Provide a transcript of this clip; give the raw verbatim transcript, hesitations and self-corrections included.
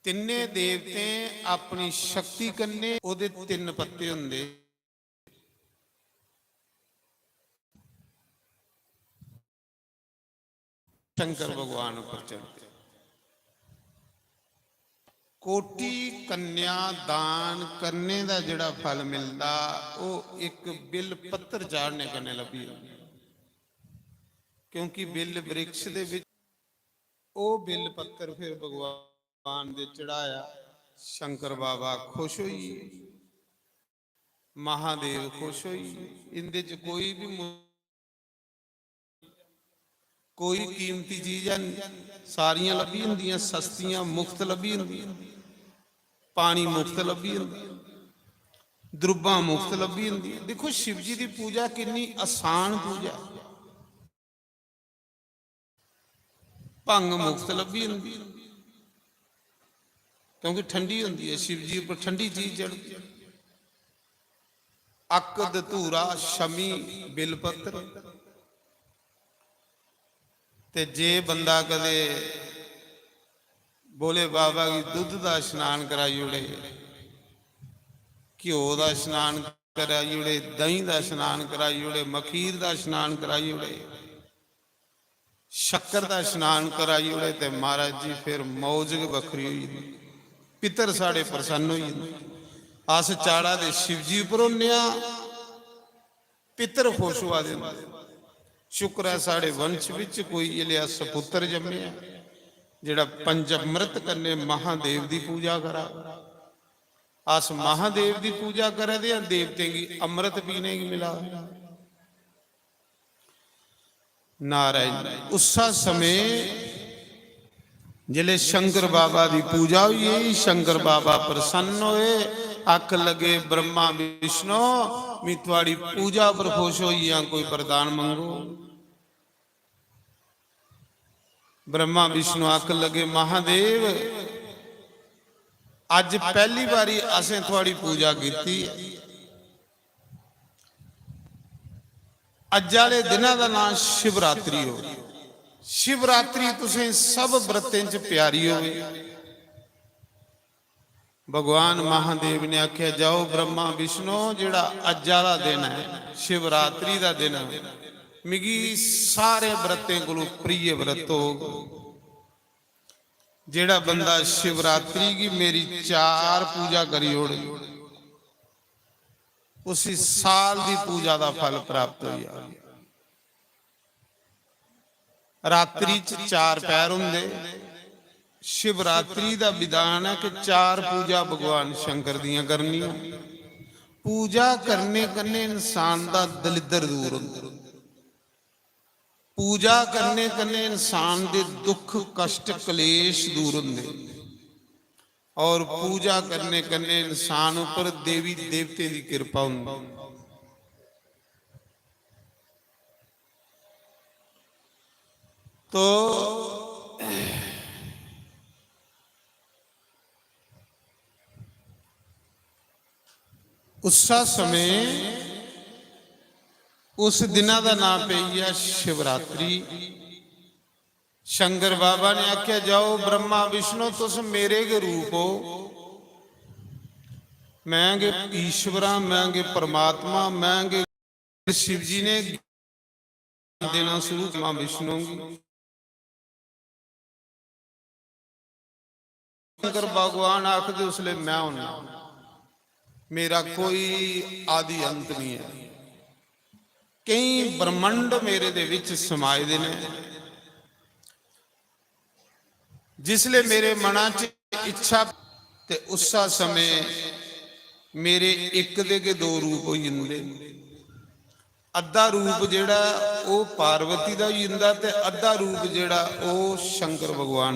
तिन्ने देवतें अपनी शक्ति कन्नै ओह्दे तिन्न पत्ते होंदे। शंकर भगवान उप्पर चढ़दे। कोटि कन्या दान करने दा जेह्ड़ा फल मिलदा, ओह् इक बिल पत्तर चाढ़ने कन्नै लब्भी जंदा। क्योंकि बिल वृक्ष दे बिच ओह् बिल पत्तर फिर भगवान दे चढ़ाया। शंकर बाबा खुश होई गे, महादेव खुश होई गे। इंदे च कोई भी मु-, कोई कीमती चीज है नहीं, सारियां लब्भी जंदियां, सस्तियां मुफ्त लब्भी जंदियां, पानी मुफ्त लब्भी जंदा, द्रुब्बां मुफ्त लब्भी जंदियां। दिक्खो, शिव जी दी पूजा किन्नी आसान पूजा ऐ। भंग मुफ्त लब्भी जंदी, क्योंकि ठंडी होंदी है, शिव जी उप्पर ठंडी चीज चढ़दी। अक, धतूरा, शमी, बिलपत्र। ते जे बंदा कदे भोले बाबा गी दुद्ध दा स्नान कराई ओड़े, घ्यो दा स्नान कराई ओड़े, दही दा स्नान कराई ओड़े, मखीर दा स्नान कराई ओड़े, शक्कर दा स्नान कराई ओड़े, ते महाराज जी, फिर मौज गै बक्खरी होई जंदी। पितर साढ़े प्रसन्न होई जंदे। अस चाढ़ा दे शिव जी उप्पर होन्ने आं, पितर खुश होआ दे होंदे। शुक्र ऐ, साढ़े वंश बिच कोई इलेआ सपुत्र जम्मेआ, जेह्ड़ा पंचअमृत कन्नै महादेव दी पूजा करा। अस महादेव दी पूजा करा दे आं, देवतें गी अमृत पीने गी मिला। नारायण। उस्सा समें जिसलै शंकर बाबा दी पूजा होई गेई, शंकर बाबा प्रसन्न होए, आख लगे, "ब्रह्मा विष्णु, मी थुआड़ी पूजा पर खुश होई आं, कोई वरदान मंगो।" ब्रह्मा विष्णु आख लगे, "महादेव, अज्ज पैह्ली बारी असें थुआड़ी पूजा कीती ऐ।" अज्ज आह्ले दिना दा नां शिवरात्रि हो। शिवरात्रि तुसें सब व्रतें च प्यारी होवे। भगवान महादेव ने आखेआ, "जाओ ब्रह्मा विष्णु, जेह्ड़ा अज्ज आह्ला दिन ऐ, शिवरात्रि दा दिन ऐ, मिगी सारे व्रतें कोलू प्रिय व्रत होग। जेह्ड़ा बंदा शिवरात्रि गी मेरी चार पूजा करी ओड़े, उसी साल दी पूजा दा फल प्राप्त होई जाग।" रात्रि च चार पैर होंदे। शिवरात्रि दा विधान ऐ कि चार पूजा भगवान शंकर दियां करनियां। पूजा करने कन्नै इंसान दा दलिद्दर दूर होंदा। पूजा करने कन्नै इंसान दे दुख, कष्ट, कलेश दूर होंदे। और पूजा करने कन्नै इंसान उप्पर देवी देवतें दी किरपा होंदी। तो उस्सा समें उस दिना दा नां पेई गेआ शिवरात्रि। शंकर बाबा ने आखेआ, "जाओ ब्रह्मा विष्णु, तुस मेरे गै रूप हो, मैं गै ईश्वर आं, मैं गै परमात्मा, मैं गै।" शिव जी ने ज्ञान देना शुरू किया विष्णु गी। शंकर भगवान आखदे, "उसले मैं होना, मेरा कोई आदि अंत नहीं है, केई ब्रह्मांड मेरे दे विच समाए दे ने।" जिसले मेरे मना च इच्छा, ते उस्सा समें मेरे इक दे गै दो रूप होई जंदे। अद्धा रूप जेह्ड़ा ओह् पार्वती दा होई जंदा ते अद्धा रूप जेह्ड़ा ओह् शंकर भगवान